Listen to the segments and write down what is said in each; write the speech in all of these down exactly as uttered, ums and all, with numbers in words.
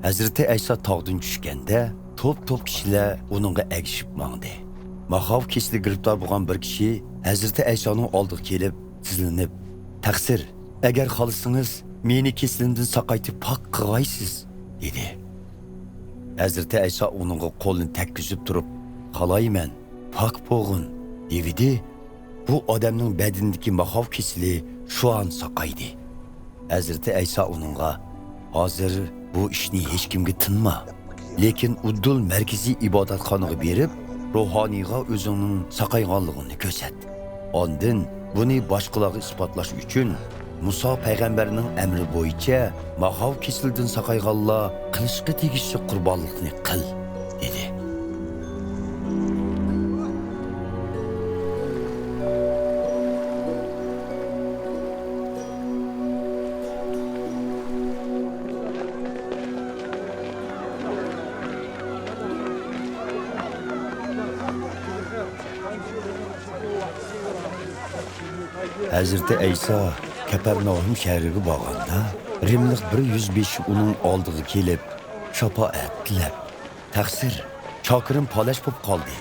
ھەزرىتى ئەيسا تاغدىن چۈشكەندە، توپ-توپ كىشىلەر ئۇنىڭغا ئەگىشىپ ماڭدى. ماخاۋ كېسىلى گىرىپتار بولغان بىر كىشى ھەزرىتى ئەيسانىڭ ئالدىغا كېلىپ، تىزلىنىپ، «تەقسىر، ئەگەر خالىسىڭىز، مېنى كېسىلىمدىن ساقايتىپ پاك قىلغايسىز» دېدى. ھەزرىتى ئەيسا ئۇنىڭغا قولىنى تەگكۈزۈپ تۇرۇپ، «خالايمەن، پاك بولغىن» دېۋىدى. بۇ ئادەمنىڭ بەدىنىدىكى ماخاۋ كېسىلى شۇ ئان ساقايدى. ھەزرىتى ئەيسا ئۇنىڭغا، «ھازىر بۇ ئىشنى ھېچكىمگە تىنما، لېكىن ئۇددۇل مەركىزىي ئىبادەتخانىغا بېرىپ، روھانىيغا ئۆزۈڭنىڭ ساقايغانلىقىڭنى كۆرسەت. ئاندىن بۇنى باشقىلارغا ئىسپاتلاش ئۈچۈن، مۇسا پەيغەمبەرنىڭ ئەمرى بويىچە ماخاۋ كېسىلىدىن ساقايغانلار قىلىشقا تېگىشلىك قۇربانلىقنى قىل» دېدى. ھەزرىتى ئەيسا كەپەرناھۇم شەھىرىگە بارغاندا، رىملىق بىر يۈزبېشى ئۇنىڭ ئالدىغا كېلىپ، شاپائەت تىلەپ، «تەقسىر، چاكىرىم پالەچ بولۇپ قالدى.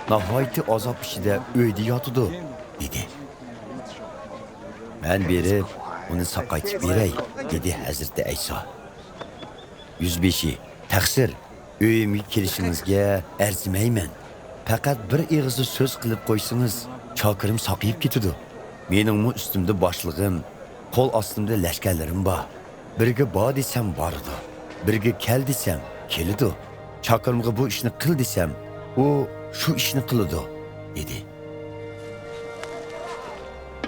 ناھايىتى ئازاب ئىچىدە ئۆيدە ياتىدۇ» دېدى. «مەن بېرىپ، ئۇنى ساقايتىپ بېرەي» دېدى ھەزرىتى ئەيسا. يۈزبېشى، «تەقسىر، ئۆيۈمگە كېلىشىڭىزگە ئەرزىمەيمەن. پەقەت بىر ئېغىزدا سۆز قىلىپ قويسىڭىز، چاكىرىم ساقىيىپ كېتىدۇ. مېنىڭمۇ ئۈستۈمدە باشلىقىم، قول ئاستىمدا لەشكەرلىرىم بار. بىرگە بار دېسەم بارىدۇ، بىرگە كەل دېسەم كېلىدۇ. چاكىرىمغا بۇ ئىشنى قىل دېسەم، ئۇ شۇ ئىشنى قىلىدۇ» دېدى.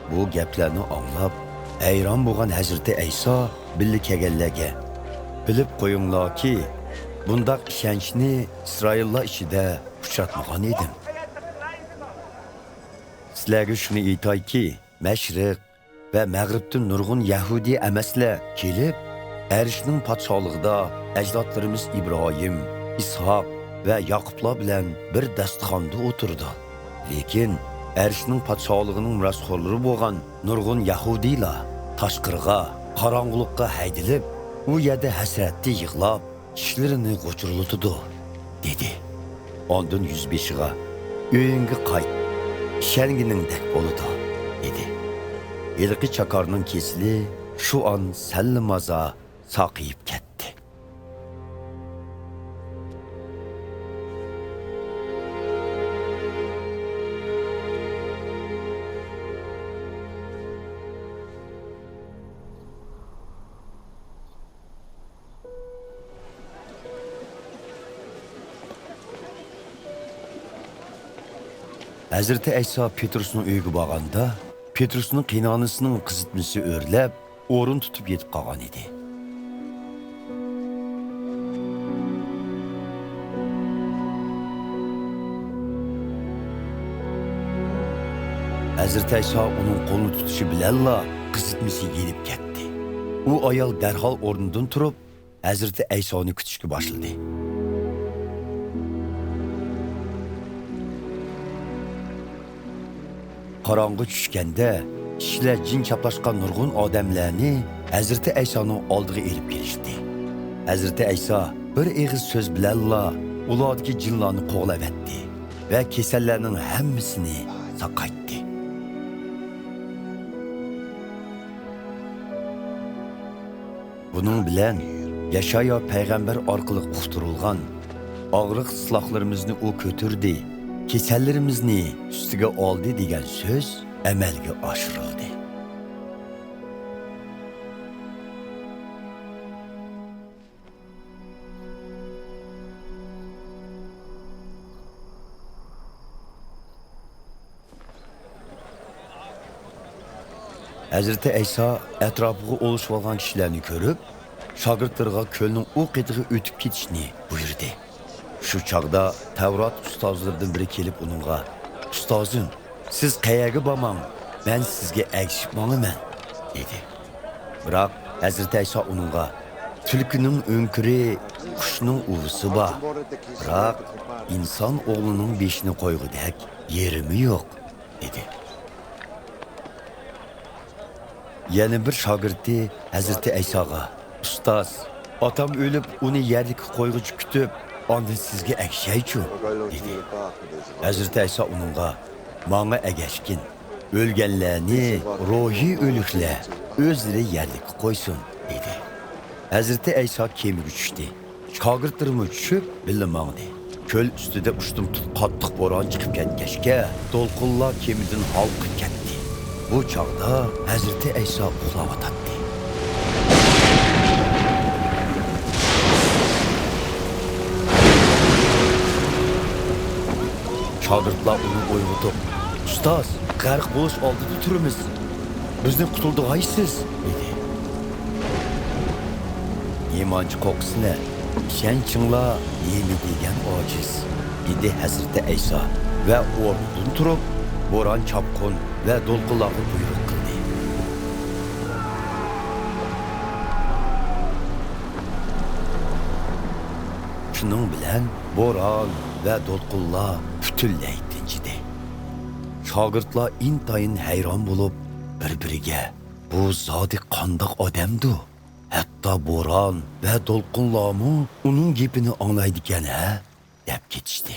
بۇ گەپلەرنى ئاڭلاپ، ھەيران بولغان ھەزرىتى ئەيسا بىللە كەلگەنلەرگە، «بىلىپ قويۇڭلاركى، بۇنداق ئىشەنچنى ئىسرائىللار ئىچىدە ئۇچراتمىغان ئىدىم. سىلەرگە شۇنى ئېيتايكى، مەشرىق ۋە مەغرىبتىن نۇرغۇن يەھۇدىي ئەمەسلەر كېلىپ، ئەرشنىڭ پادىشاھلىقىدا ئەجدادلىرىمىز ئىبراھىم، ئىسھاق ۋە ياقۇپلار بىلەن بىر داستىخاندا ئولتۇرىدۇ. لېكىن ئەرشنىڭ پادىشاھلىقىنىڭ مىراسخورلىرى بولغان نۇرغۇن يەھۇدىيلار تاشقىرىغا، قاراڭغۇلۇققا ھەيدىلىپ، ئۇ يەردە ھەسرەتتە يىغلاپ، چىشلىرىنى غۇچۇرلىتىدۇ» دېدى. ئاندىن يۈزبېشىغا، «ئۆيۈڭگە قايت، ئىشەنگىنىڭدەك بولىدۇ» دېدى. ھېلىقى چاكارنىڭ كېسىلى شۇ ئان سەللىمازا ساقىيىپ كەتتى. ھەزرىتى ئەيسا پېترۇسنىڭ ئۆيىگە بارغاندا، پېترۇسنىڭ قېيىنئانىسىنىڭ قىزىتمىسى ئۆرلەپ، ئورۇن تۇتۇپ يېتىپ قالغان ئىدى. ھەزرىتى ئەيسا ئۇنىڭ قولىنى تۇتۇشى بىلەنلا قىزىتمىسى يېنىپ كەتتى. ئۇ ئايال دەرھال ئورنىدىن تۇرۇپ، ھەزرىتى ئەيسانى كۈتۈشكە باشلىدى. قاراڭغۇ چۈشكەندە، كىشىلەر جىن چاپلاشقان نۇرغۇن ئادەملەرنى ھەزرىتى ئەيسانىڭ ئالدىغا ئېلىپ كېلىشتى. ھەزرىتى ئەيسا بىر ئېغىز سۆز بىلەنلا ئۇلاردىكى جىنلارنى قوغلاۋەتتى ۋە كېسەللەرنىڭ ھەممىسىنى ساقايتتى. بۇنىڭ بىلەن يەشايا پەيغەمبەر ئارقىلىق ئۇقتۇرۇلغان، «ئاغرىق-سىقلاقلىرىمىزنى ئۇ كۆتۈردى، كېسەللىرىمىزنى ئۈستىگە ئالدى» دېگەن سۆز ئەمەلگە ئاشۇرۇلدى. ھەزرىتى ئەيسا ئەتراپىغا ئولىشىۋالغان كىشىلەرنى كۆرۈپ، شاگىرتلىرىغا كۆلنىڭ ئۇ قېتىغا ئۆتۈپ كېتىشنى بۇيرۇدى. شۇ چاغدا تەۋرات ئۇستازلىرىدىن بىرى كېلىپ ئۇنىڭغا، «ئۇستازىم، سىز قەيەرگە بارماڭ، مەن سىزگە ئەگىشىپ ماڭىمەن» دېدى. بىراق ھەزرىتى ئەيسا ئۇنىڭغا، «تۈلكىنىڭ ئۆڭكۈرى، قۇشنىڭ ئۇۋىسى بار، بىراق ئىنسان ئوغلىنىڭ بېشىنى قويغۇدەك يېرىمۇ يوق» دېدى. يەنە بىر شاگىرتى ھەزرىتى ئەيساغا، «ئۇستاز، ئاتام ئۆلۈپ، ئۇنى يەرلىككە قويغۇچە كۈتۈپ، ئاندىن سىزگە ئەگىشەيچۇ؟» دېدى. ھەزرىتى ئەيسا ئۇنىڭغا: «ماڭا ئەگەشكىن، ئۆلگەنلەرنى روھىي ئۆلۈكلەر ئۆزلىرى يەرلىككە قويسۇن» دېدى. ھەزرىتى ئەيسا كېمىگە چۈشتى. شاگىرتلىرىمۇ چۈشۈپ، بىللە ماڭدى. كۆل ئۈستىدە ئۇشتۇمتۇت قاتتىق بوران چىقىپ كەتكەچكە، دولقۇنلار كېمىدىن ھالقىپ كەتتى. بۇ چاغدا ھەزرىتى ئەيسا ئۇخلاۋاتاتتى. شاگىرتلار ئۇنى ئويغىتىپ: «ئۇستاز، غەرق بولۇش ئالدىدا تۇرىمىز. بىزنى قۇتۇلدۇرغايسىز» دېدى. «نېمانچە قورقىسىلەر؟ ئىشەنچىڭلار نېمە دېگەن ئاجىز» دېدى ھەزرىتى ئەيسا ۋە ئورنىدىن تۇرۇپ، بوران، چاپقۇن ۋە دولقۇنلارغا بۇيرۇق قىلدى. شۇنىڭ بىلەن بوران ۋە دولقۇنلار پۈتۈنلەي تىنچىدى. شاگىرتلار ئىنتايىن ھەيران بولۇپ، بىر-بىرىگە: «بۇ زادى قانداق ئادەمدۇ؟ ھەتتا بوران ۋە دولقۇنلارمۇ ئۇنىڭ گېپىنى ئاڭلايدىكەن ھە؟» دەپ كېتىشتى.